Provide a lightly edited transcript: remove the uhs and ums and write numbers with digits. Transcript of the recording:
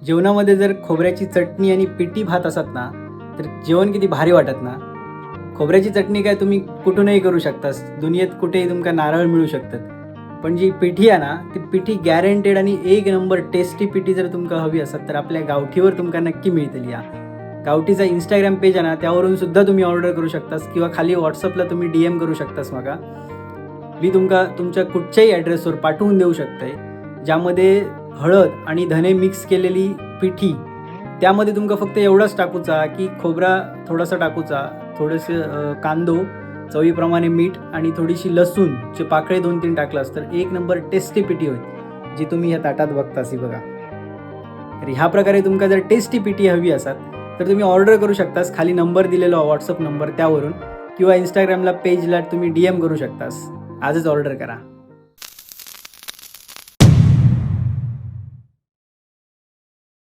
जेवणामध्ये जर खोबऱ्याची चटणी आणि पिठी भात असत ना, तर जेवण किती भारी वाटत ना. खोबऱ्याची चटणी काय तुम्ही कुठूनही करू शकता, दुनियेत कुठेही तुमका नारळ मिळू शकतात, पण जी पिठी आहे ना, ती पिठी गॅरंटेड आणि एक नंबर टेस्टी पिठी जर तुमका हवी असत तर आपल्या गावठीवर तुमका नक्की मिळतील. या गावठीचा इंस्टाग्राम पेज आहे ना, त्यावरून सुद्धा तुम्ही ऑर्डर करू शकतास किंवा खाली व्हॉट्सअपला तुम्ही DM करू शकतास माका. मी तुमका तुमच्या कुठच्याही ॲड्रेसवर पाठवून देऊ शकते. ज्यामध्ये हळद आणि धने मिक्स केलेली पिठी, त्यामध्ये तुमका फक्त एवढाच टाकूचा की खोबरा थोडासा टाकूचा, थोडंसं कांदो, चवीप्रमाणे मीठ आणि थोडीशी लसूणचे पाकळे 2-3 टाकलास तर एक नंबर टेस्टी पिठी होईल, जी तुम्ही ह्या ताटात बघतासी बघा. तर ह्या प्रकारे तुमका जर टेस्टी पिठी हवी असात तर तुम्ही ऑर्डर करू शकतास. खाली नंबर दिलेलो, व्हॉट्सअप नंबर, त्यावरून किंवा इंस्टाग्रामला पेजला तुम्ही DM करू शकतास. आजच ऑर्डर करा.